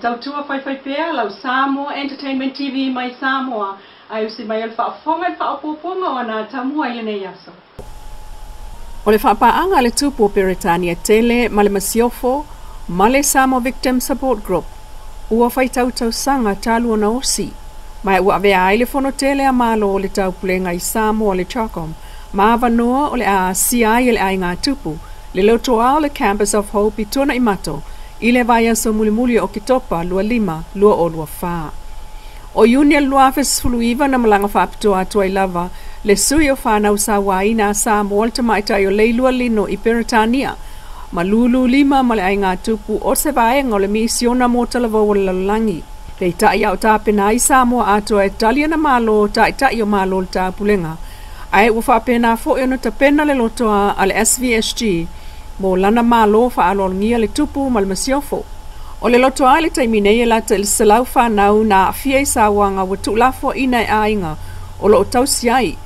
Tautua faifaipea lau Samoa Entertainment TV mai Samoa, ae usi mai o le faafofoga i le faaopoopoga o ana tamua i lenei aso. O le faapaaga a le Tupu o Peretania tele ma le Masiofo ma le Samoa Victim Support Group ua faitau tausaga talu ona osi, ma ua avea ai le fono tele a Malo o le Taupulega i Samoa le CHOGM, ma avanoa o le a asia ai e le aiga tupu le lotoa o le Campus of Hope i Tuanaimato i le vaiaso mulimuli o Oketopa 25 2024. O Iuni 2019 na malaga faapitoa atu ai lava le sui o fanau sauaina a Samoa le tamaitai o Leilua Lino i Peretania ma lulu lima ma le aiga tupu o se vaega o le misiona mo talavou o le lalolagi. Peitai a o tapena ai Samoa atoa e tali ana malo taitai o Malo o le Taupulega, ae ua faapena foi ona tapena le lotoa a le SVSG mo lana malo faaaloalogia le tupu ma le masiofo. O le lotoa i le taimi nei e lata i le 100 fanau na aafia i sauaga ua tuulafoaina e aiga o loo tausi ai,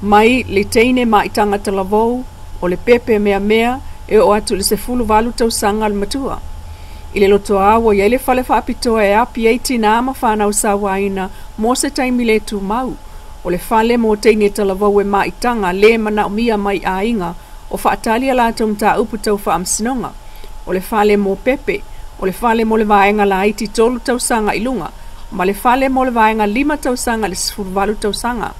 mai le teine maitaga talavou o le pepe meamea e oo atu i le 18 tausaga le matua. I le lotoa ua iai le fale faapitoa e api ai tinā ma fanau sauaina mo se taimi le tumau, o le fale mo teine talavou e maitaga le manaomia mai aiga o faatali a latou mataupu tau faamasinoga, o le fale mo pepe, o le fale mo le vaega laiti 3 tausaga i luga, ma le fale mo le vaega 5 tausaga i le 18 tausaga.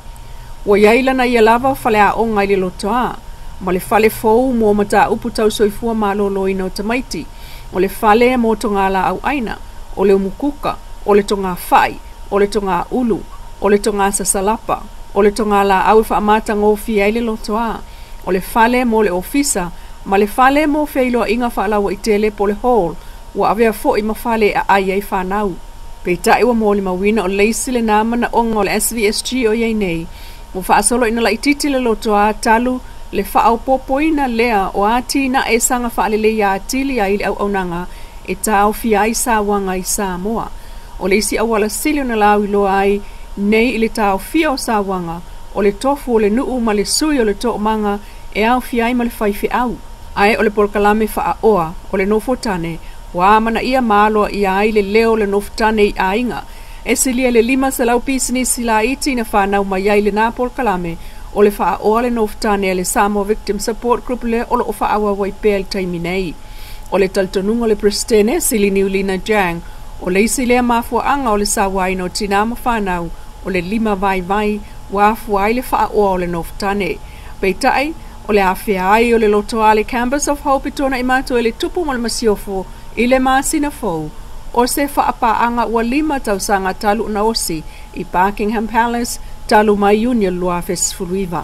Ua iai lana ia lava faleaoga i le lotoa, ma le fale fou mo mataupu tau soifua malōlōina o tamaiti, o le fale mo togalaau aina, o le umukuka, o le togafai, o le togaulu, o le togasasalapa, o le togalaau e faamatagofie ai le lotoa, o le fale mo le ofisa, ma le fale mo feiloaiga faalauaitele po le hall ua avea foi ma fale e aai ai fanau. Peitai ua molimauina o le isi lenā manaoga o le SVSG o iai nei ua faasolo ina laititi le lotoa talu le faaopoopoina lea o atinae saga faaleleia atili ai le auaunaga e taofia ai sauaga i Samoa. O le isi auala sili ona lauiloa ai nei i le taofia o sauaga o le tofu o le nuu ma le sui o le toomaga e aofia ai ma le faifeau. Ae o le polokalame faaoa o le nofotane ua amanaia ma aloaia ai le leo o le nofotane i aiga. E silia le 500 pisinisi laiti na fanau mai ai lenā polokalame o le faaoa le nofotane a le Samoa Victim Support Group le o loo faaauau ai pea i le taimi nei. O le talitonuga o le Peresetene Siliniulina Jang, o le isi lea mafuaaga o le sauaina o tinā ma fanau o le lima vaivai ua afua ai le faaoa o le nofotane. Peitai o le afea ai o le lotoa le Campus of Hope i Tuanaimato e le tupu ma le masiofo i le masina fou o se faapaaga ua 5 tausaga talu ona osi i Buckingham Palace talu mai Iuni o le 2019.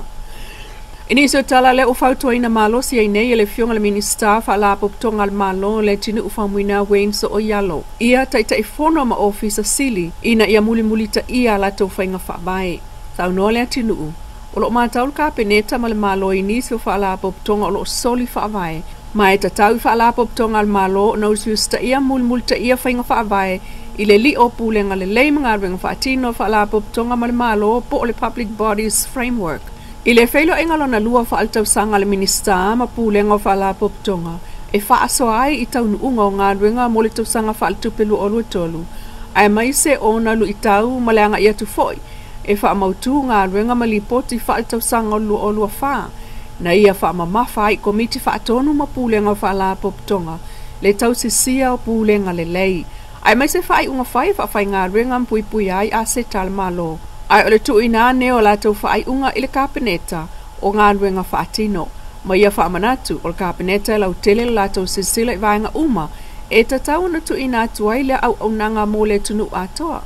I nisi o tala lea ua fautuaina malosi ai nei e le afioga i le Minisita Faalapotopotoga a le Malo le Atunuu Faumuina Wayne So'oialo ia Taitaifono ma Ofisa Sili ina ia mulimulitaia a latou faiga faavae. Saunoa le Atunuu o loo matau le Kapeneta ma le Malo i nisi o faalapotopotoga o loo soli faavae, ma e tatau i faalapotopotoga a le Malo ona usiusitaia mulimulitaia faiga faavae i le lio o pulega lelei ma galuega faatino a faalapotopotoga ma le Malo po o le Public Bodies Framework. I le feiloaiga lona lua faaletausaga a le Minisita ma Pulega o Faalapotopotoga e faasoa ai i taunuuga o galuega mo le tausaga faaletupe 2023, aemaise ona luitau ma le agai atu foi e faamautū galuega ma lipoti faaletausaga o le 2024, na ia faamamafa ai i Komiti Faatonu ma Pulega o Faalapotopotoga le tausisia o pulega lelei aemaise faaiuga fai e faafaigaluega ma puipuia ai aseta a le Malo, ae o le tuuina ane o latou faaiuga i le Kapeneta o galuega faatino. Ma ia faamanatu o le Kapeneta e lautele le latou silasila i vaega uma e tatau ona tuuina atu ai le auaunaga mo le atunuu atoa.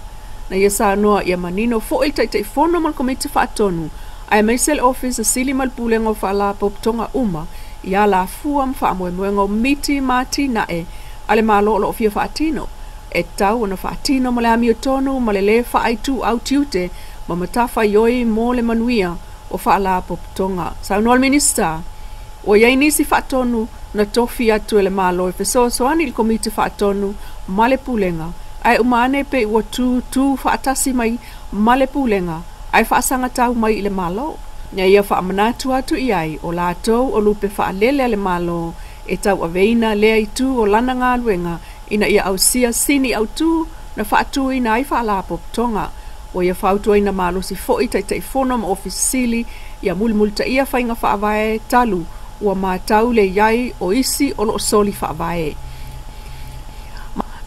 Na ia saunoa ia manino foi le Taitaifono ma le Komiti Faatonu aemaise le Ofisa Sili ma le Pulega o Faalapotopotoga uma i alafua ma faamoemoega o miti ma atinae a le Malo o loo fia faatino e tatau ona faatino ma le amiotonu ma le lē faaituau tiute ma matafaioi mo le manuia o faalapotopotoga. Saunoa le Minisita ua iai nisi faatonu na tofi atu e le Malo e fesoasoani i le Komiti Faatonu ma le Pulega, ae uma ane pe ua tutū faatasi mai ma le Pulega ae faasagatau mai i le Malo. Na ia faamanatu atu i ai o latou o lupe faalele a le Malo e tauaveina lea itu o lana galuega ina ia ausia sini autū na faatuina ai faalapotopotoga. Ua ia fautuaina malosi foʻi Taitaifono ma Ofisa Sili ia mulimulitaia faiga faavae talu ua matau le iai o isi o loo soli faavae.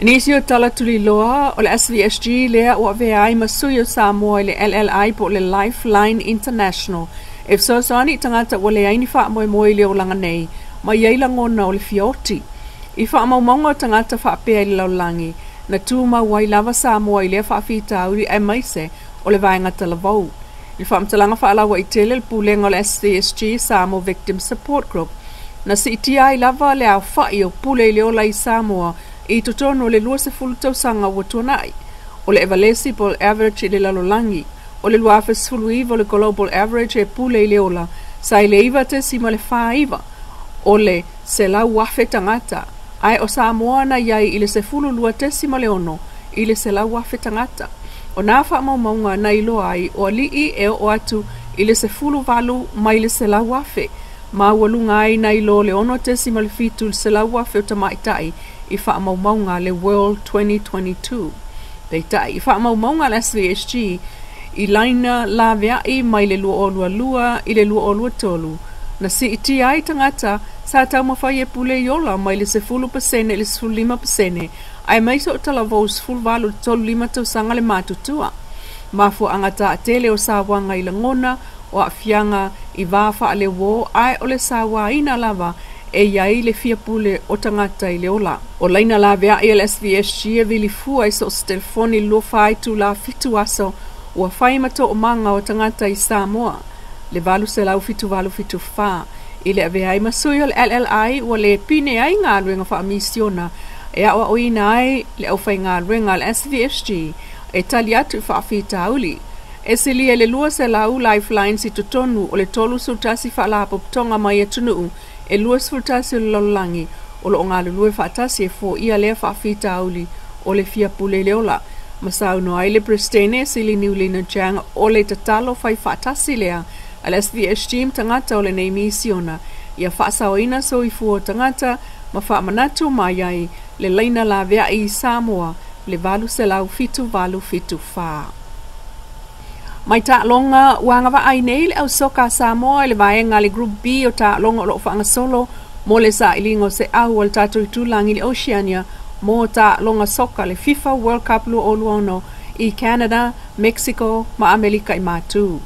Nisi o tala tuliloa o le SVSG lea ua avea ai ma sui o Samoa i le LLI po o le Lifeline International e fesoasoani i tagata ua leai ni faamoemoe i le olaga nei ma i ai lagona o le fiaoti. I faamaumauga o tagata faapea i le lalolagi, na tumau ai lava Samoa i lea faafitauli aemaise o le vaega talavou. I le faamatalaga faalauaitele le pulega o le SVSG Samoa Victim Support Group, na siitia ai lava le aofa'i o pule i le ola i Samoa i totonu o le 20 tausaga ua tuana'i. O le Evalesi po o le average i le lalolagi o le 2019, o le global average e pule i le ola sa i le 9.49 o le 100,000 tagata, ae o Samoa na iai i le 12.6 i le 100,000 tagata. O nā faamaumauga na iloa ai o aliʻi e oo atu i le 18 mai le 100,000, maualuga ai nai lo le 6.7 i le 100,000 o tamaitai i faamaumauga le World 2022. Peitai, i faamaumauga le SVSG i laina laveai mai le 2022 i le 2023, na siitia ai tagata sa taumafai e pule i ola mai le 10% i le 15%, aemaise o talavou 18 i le 35 tausaga le matutua. Mafuaaga taatele o sauaga i lagona o aafiaga i va faaleuo, ae o le sauaina lava e iai le fia pule o tagata i le ola. O laina laveai a le SVSG e vilifua i so o se telefoni 24 itulā 7 aso ua fai ma toomaga o tagata i Samoa le 800 7874. I le avea ai ma sui o le LLI, ua le pine ai galuega faamisiona e aoaoina ai le aufaigaluega a le SVSG e tali atu i faafitauli. E silia i le 200 lifelines i totonu o le 31 faalapotopotoga mai atunuu e 21 o le lalolagi o loo galulue faatasi e foia lea faafitauli o le fia pule i le ola. Ma saunoa ai le Peresetene Sili Niulina Chang, o le tatalo fai faatasi lea a le SVSG ma tagata o lenei misiona ia faasaoina soifua o tagata, ma faamanatu mai ai le laina laveai i Samoa le 800 7874. Mai taaloga, ua agavaa ai nei le ausoka a Samoa i le vaega le Group B o taaloga o loo faagasolo mo le sailiga o se au o le tatou itulagi i le Oceania mo taaloga soka le FIFA World Cup 2026 i Canada, Mexico ma Amerika i Matu.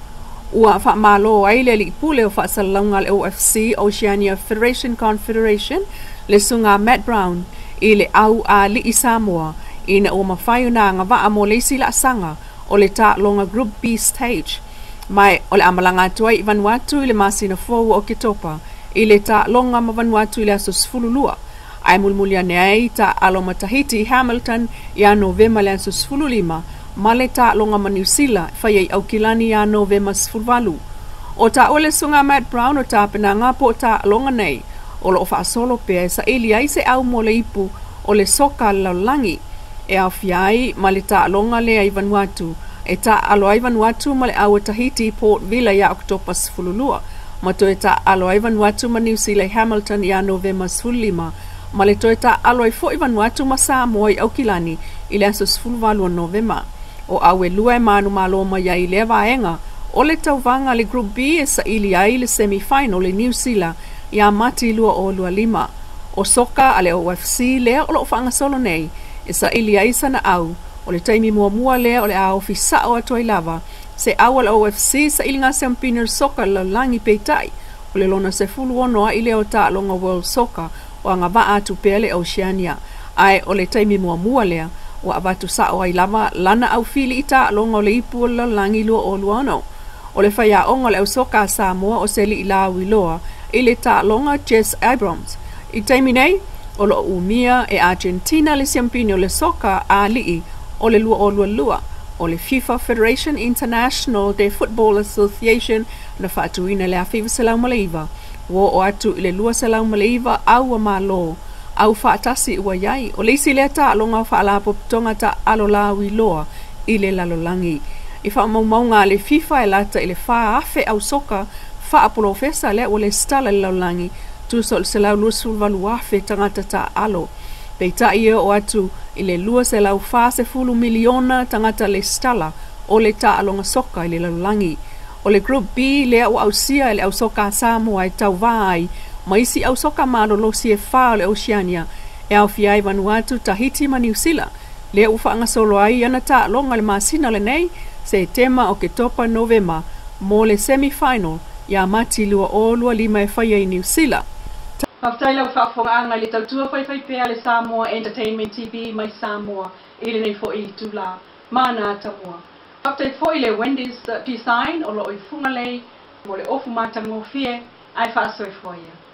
Ua faamalo ai le alii pule o faasalalauga le OFC, Oceania Federation Confederation, le susuga Matt Brown i le au alii Samoa ina ua mafai ona agavaa mo le isi laasaga o le taaloga Group B stage. Ma o le amalaga atu ai i Vanuatu i le masina fou o Oketopa i le taaloga ma Vanuatu i le aso 12, ae mulimuli ane ai taalo ma Tahiti i Hamilton ia Novema le aso 15, ma le taaloga ma Niusila fai ai Aukilani ia Novema 18. O taua le susuga Matt Brown, o tapenaga po o taaloga nei o loo faasolo pea e saili ai se au mo le ipu o le soka le lalolagi, e aofia ai ma le taaloga lea i Vanuatu e taaalo ai Vanuatu ma le au o Tahiti i Port Vila ia Oketopa 12, ma toe taaalo ai Vanuatu ma Niusila i Hamilton ia Novema 15, ma le toe taaalo ai foʻi Vanuatu ma Samoa i Aukilani i le aso 18 o Novema. O au e lua e manumalo mai ai lea vaega o le tauvaga le Group B e saili ai le semifinal i New Zealand ia Mati 2025. O soka a le OFC lea o loo faagasolo nei e saili ai sana au, o le taimi muamua lea o le a ofi sao atu ai lava se au a le OFC sailiga siampini o le soka le lalolagi. Peitai, o le lona 16 ai lea o taaloga World Soccer o agavaa atu pea le Oceania, ae o le taimi muamua lea ua avatu sao ai lava lana aufili i taaloga o le ipu o le lalolagi 2026. O le faiaoga o le ausoka a Samoa o se alii lauiloa i le taaloga Jess Abrams. I taimi nei o loo umia e Argentina le siampini o le soka a alii o le 2022 o le FIFA, Federation International de Football Association, na faatuina le 1909. Ua oo atu i le 209 au a malo au faatasi ua iai. O le isi lea taaloga faalapotopotoga taaalo lauiloa i le lalolagi. I faamaumauga a le FIFA, e lata i le 4,000 ausoka faapolofesa lea ua lesitala i le lalolagi, tusa o le 128,000 tagata taaalo. Peitai e oo atu i le 240 miliona tagata lesitala o le taaloga soka i le lalolagi. O le Group B lea ua ausia e le ausoka a Samoa e tauva ai ma isi ausoka malolosi e fa o le Oceania e aofia ai Vanuatu, Tahiti ma Niu Sila, lea ua faagasolo ai ana taaloga i le masina lenei, Setema, Oketopa, Novema, mo le semi-final ia Mati 2025 e faia i Niu Sila. Faafetai lau faafofogaaga i le tautua faifaipea a le Samoa Entertainment TV mai Samoa i lenei foi itula ma ana atamua. Faafetai foi i le Wendy's Design o lo o i Fugalei mo le ofu matagofie ae faasoifua ia.